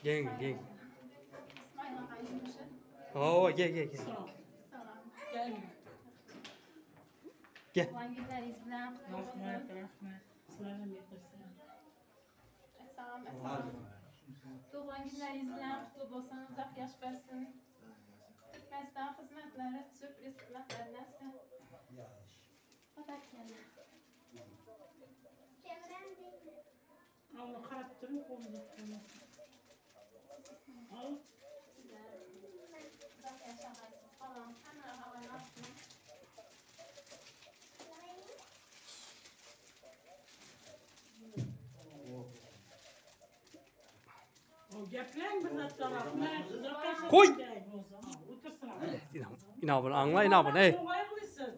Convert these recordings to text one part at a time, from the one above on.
Geň, geň. Hawa, gel, gel, gel. Gel. Tug'an kunlaringiz bilan qutlug' bo'lsin. Rahmat, rahmat. Sizlar ham yetirsin. Assalom, assalom. Tug'an kunlaringiz bilan qutlug' bo'lsin, uzoq yosh bersin. Turkmaniston xizmatlari, syurpriz xizmatlari narsa. Podarkalar. Onu qarab turing, qo'limga qo'ymasin. Al. Sizlar uzoq yashag'aysiz, xolos, hamma og'ayni O gaplang bir zatdan rahmat. Uzoq yashasin Qo'y! kerak bo'lsa. Ha, O'tirsin. Inabın, aňla inabın, ey. To'g'ay qilasiz.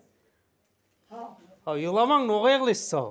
Ha. Ha, ýyglamaň, noga ýyglyşsa.